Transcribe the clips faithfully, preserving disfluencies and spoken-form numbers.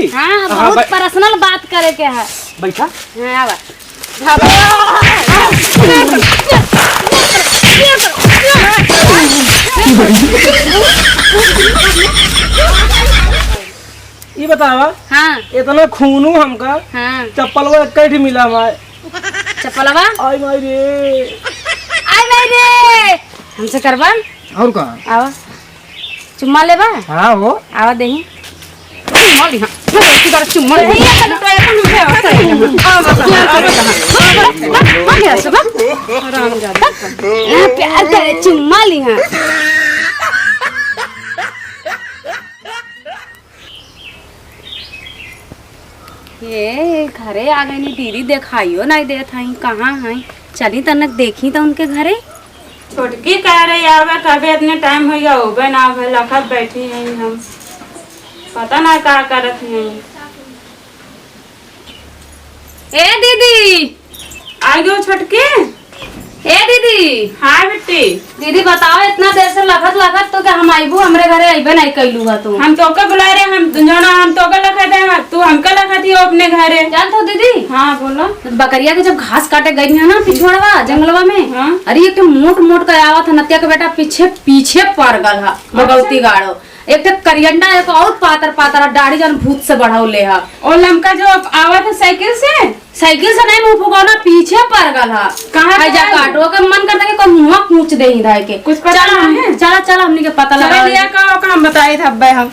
हाँ, हाँ, बहुत बै- पर्सनल बात करे के है। बैठा। हाँ, आवा। ई बतावा, हाँ। इतना खूनू हमका, हाँ। चप्पलवा एक ही मिला हमारे। चप्पलवा? आई माई रे। आई माई रे। हमसे करबा? और का? आवा। चुम्मा लेबा? हाँ हो। आवा देही। चुम्मा ली, हाँ। चुम्मा ली, हाँ। आवा, आवा, आवा, आवा, आवा, आवा, आवा, आराम जादा। हाँ, प्यार करे, चुम्मा ली, हाँ। ये घरे आ गई नी दीदी, देखाइयो नहीं देत हई, कहाँ हई? चली तनक देखी तो उनके घरे। छोटकी कह रही आवे, कबे इतने टाइम हो गया, होबे ना होबे, लखत बैठी हैं हम, पता ना का करत हैं। ए दीदी, आ गयो छोटकी। ए दीदी। हाँ बेटी। दीदी बताओ, इतना देर से लखत लखत तो क्या हम आइबू, हमरे घरे अइबे नहीं कैलू हा तू। हम तोके बुलाए रहे, हम जौना हम तोके लखत है, तू हमके लखत ही हो अपने घरे। जानत हो दीदी? हाँ बोलो। बकरिया के जब घास काटे गई है ना पिछुआड़वा जंगलवा में, हाँ। अरे एक ठे मोट मोट का आवत है नतिया के बेटा, पीछे पीछे पड़ गल है भगवती गाड़ो। एक ठे करियंडा, एक और पातर पातर, दाढ़ी जौन भूत से बढ़ौले हा। और लमका जो आवत है साइकिल से? साइकिल से नहीं, मुंह फुकौना पीछे पड़ गल हा। कहाँ है जा काटो, ओकर मन करता कि कोई मुंह कूच दे ही धाय के। कुछ पता चला, नहीं है? चला, चला, हमनी के पता चला लगा। लिया का, ओका हम बताए था अब्बे हम।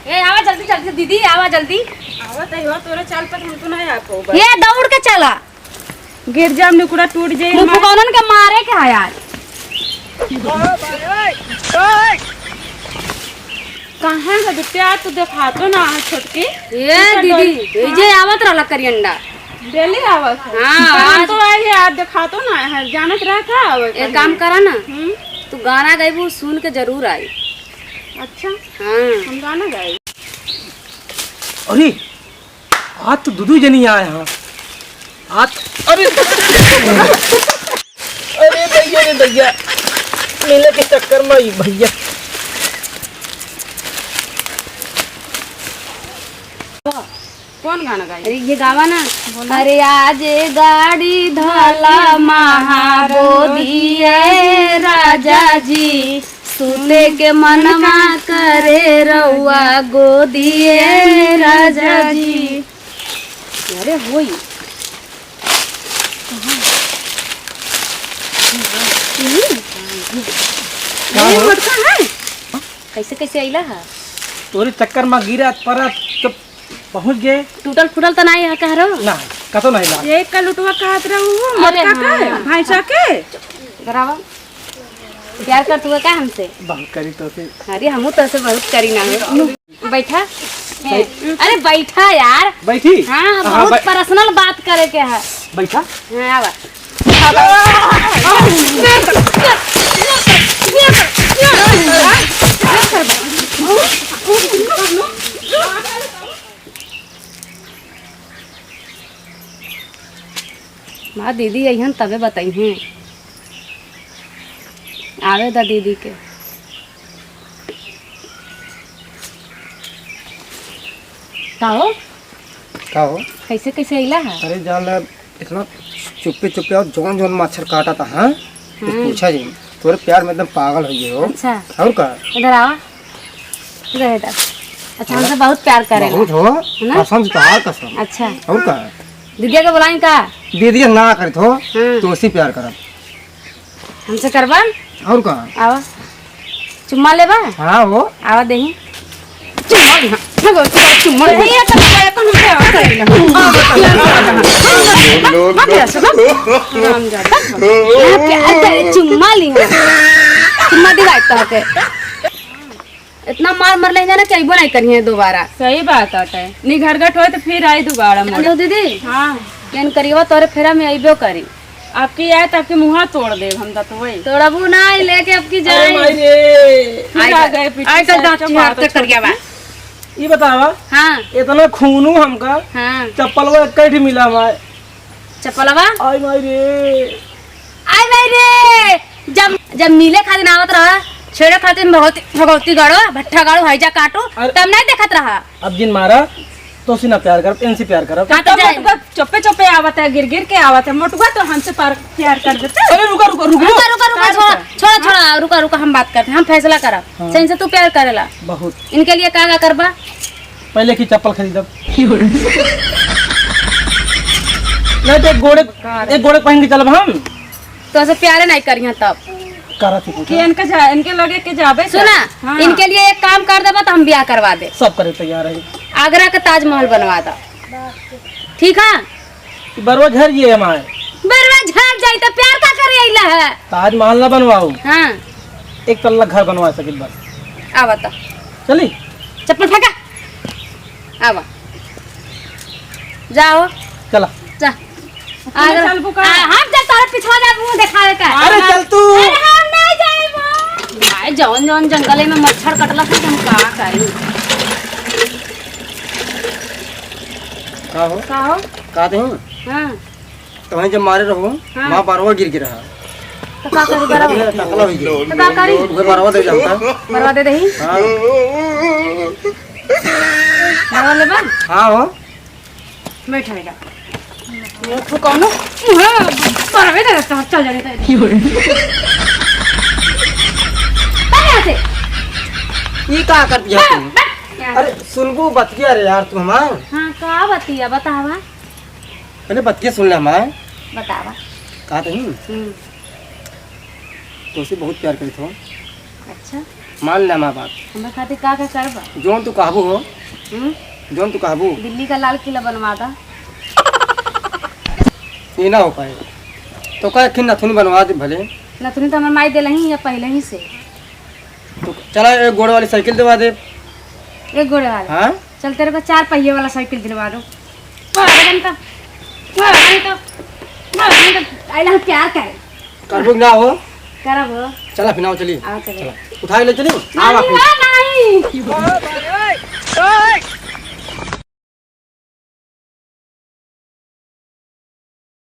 ए, आवा जल्दी, जल्दी, दीदी, आवा जल्दी। आवा तैयो तोरे चाल पर हम तो नहीं आ पाऊबा। ये दौड़ के चला। गिर जाम, निकुड़ा टूट जाई मुंह हमार। फुकौनन के मारे के है आज। कहाँ है बिटिया? तू देखातो ना है छोटकी। ए तू तो दीदी, डोल-, ए जे आवत रहला करियंडा। डेली आवत है। हाँ, पर हम आज तो आई है, आज देखातो ना है, जानत रह का आवे एक कहीं। काम करा ना, हम्म? तू गाना गाइबू, सुन के जरूर आई। अच्छा। हाँ। हम गाना गाई। अरे, आज तो दुदू जनी आए हैं। आज, अरे, अरे भैया रे भैया, मिले के चक्कर में ही भैया। कौन गाना गाई? अरे ये गावा ना। बोला। अरे आज गाड़ी धला महाबोधि ए राजा जी, सुते के मनमा करे रउआ गोदी ए राजा जी। अरे होई। का ए, हो? मोटका है? कैसे, कैसे अइला है? तोरे चक्कर में गिरा पड़ा तो पहुँच गए। टूटल फूटल तो नहीं है कह रहो? ना, कतो नहीं ला। ये का लुटवा कहत रहू, अरे मोटका हाँ। के, भैंसा के? डरावा। प्यार करत हुआ का हमसे? बहुत करी तो से। अरे हमहू तो से बहुत करी ना हो। बैठा। अरे बैठा यार। बैठी? हाँ, हाँ, बहुत बै-, पर्सनल बात करे के है। बैठा। हाँ, आवा। माँ दीदी अइहन तबे बतइहें। आवे दा दीदी के। का हो? का हो? कैसे, कैसे अइला है? अरे जान ले, इतना चुप्पे चुप्पे और जौन जौन मच्छर काटा था, हाँ? कुछ हम्म। पूछा जी, तोरे प्यार में एकदम पागल हो गए हो। अच्छा। और का? इधर आवा। इधर, इधर। अच्छा, हाँ। हमसे बहुत प्यार करे बहुत हो, है ना? कसम से, तोहार कसम। अच्छा। और का? दीदिया के बुलाई का? दीदिया ना करत हो, हम्म। तो उसी प्यार करब। हमसे करबा? और का? आवा। चुम्मा लेबा? हाँ हो। आवा देही। चुम्मा ली, हाँ। चुम्मा ली। भैया, तो भैया, तो हमसे आवा करेला। मत ऐसे, मत। हरामजादा। यहाँ प्यार करे, चुम्मा ली, हाँ। चुम्मा दिवाई तो के। इतना मार मरले हैं ना कि अइबो नहीं करिए दोबारा। सही बात आटे। निघरगट होए तो फिर आई दोबारा मोड़। हेलो दीदी। हाँ। केन करिएवा तोरे फेरा में अइबो करी। आपकी आए तो आपके मुँहा तोड़ देब हम दतवई। तोड़बू ना, ई लेके आपकी अरे जाए। माई रे। फिर आई आ बा-, गए पीछे आई से, तो अच्छा, दाँत बात चिहारते छोड़ करिएवा। ई बतावा, हाँ। इतना खूनू हमका, हाँ। चप्पलवा एक ही मिला हमारे। चप्पलवा? आई माई रे। आई माई रे। जब, जब मिले खातिर आवत रहा, छेड़े खातिर भगवती, भगवती गाड़ो, भट्ठा गाड़ो, हैजा काटो, अरे तब नहीं देखत रहा। अब जिन मारा, तो सी ना प्यार करब, इनसे प्यार करब। हाँ, तो तो जाए। मोटुआ चुप्पे चुप्पे आवत है, गिर गिर के आवत है। मोटुआ तो हमसे पार, प्यार कर देता। अरे रुका, रुका, रुका। रुका, रुका, रुका, का छोड़ा, रुका? छोड़ा, हाँ? छोड़ा, रुका, रुका, हम बात करते हैं, हम फैसला करब। हाँ। सही से तू प्यार करेला? बहुत। इनके लिए का, का करबा? पहले की चप्पल खरीदब। नहीं तो एक गोड़े, का रे? एक गोड़े पहन के चलब हम। तो ऐसे प्यारे नहीं करिया तब। करत ही कि पूछा। इनके जा-, इनके लगे के जाबे सुना, कर। हाँ। इनके लिए एक काम कर देबा तो हम ब्याह करवा दे। सब करे तैयार है। आगरा का ताजमहल बनवा दा। ठीक है? ई बरवा झर ये हमारे। बरवा झर जाई तो प्यार का करे अइला है? ताजमहल ना बनवाऊ। हाँ। एक तल्ला घर बनवा सकित बस। आवा तो। चली? चप्पल फेंका। आवा। जाओ। चला। जा। तू आगे। चलबू का? आ, हम जा तारे पिछवा जा मुंह देखावे का। अरे चल तू। अरे हम नहीं जाएबो। भाई जवन जवन जंगले में मच्छर कटला से हम का करी? का हो? का हो? का दे? हाँ। तो वहीं जब मारे रहो, हाँ। वहाँ बरवा गिर गिरा। तो का करी बरवा? ये टकला हो गया। तो का करी? उधर बरवा दे जाता। बरवा दे दही? हाँ। बरवा लेबा? हाँ हो। बैठ, बैठ। ये तो कौनो? हाँ, बरवे दे देता, चल जाने दे। चल यहाँ से। ये का कर दिया हाँ, तू? बैठ। अरे सुनबू बतिया रे यार तू हमार। हाँ, का बतिया बतावा? पहले बतिया सुन ले हमार। बतावा। का तही? हम्म। तोसे बहुत प्यार करित हो। अच्छा। मान ले हमार बात। हमरा खातिर का का करबा? जौन तू कहबू हो। हम्म। जौन तू कहबू। दिल्ली का लाल किला बनवा दा। ये ना हो पाए। तो का एक ठिन नथुनी बनवा दे भले। नथुनी तो हमर माई देलही है पहले ही से। तो चला एक गोड़े वाली साइकिल दिवा दे। एक गोड़े वाली? हाँ। चल तेरे को चार पहिए वाला साइकिल दिलवा दो। वाह, बदन का, वाह, बदन का, वाह, बदन का, आइला हम प्यार करे। करबो कि ना हो? करब हो। चला फिर आओ चली। आओ चली। चला। उठा के ले चली? नहीं, आवा फिर। हो, नहीं।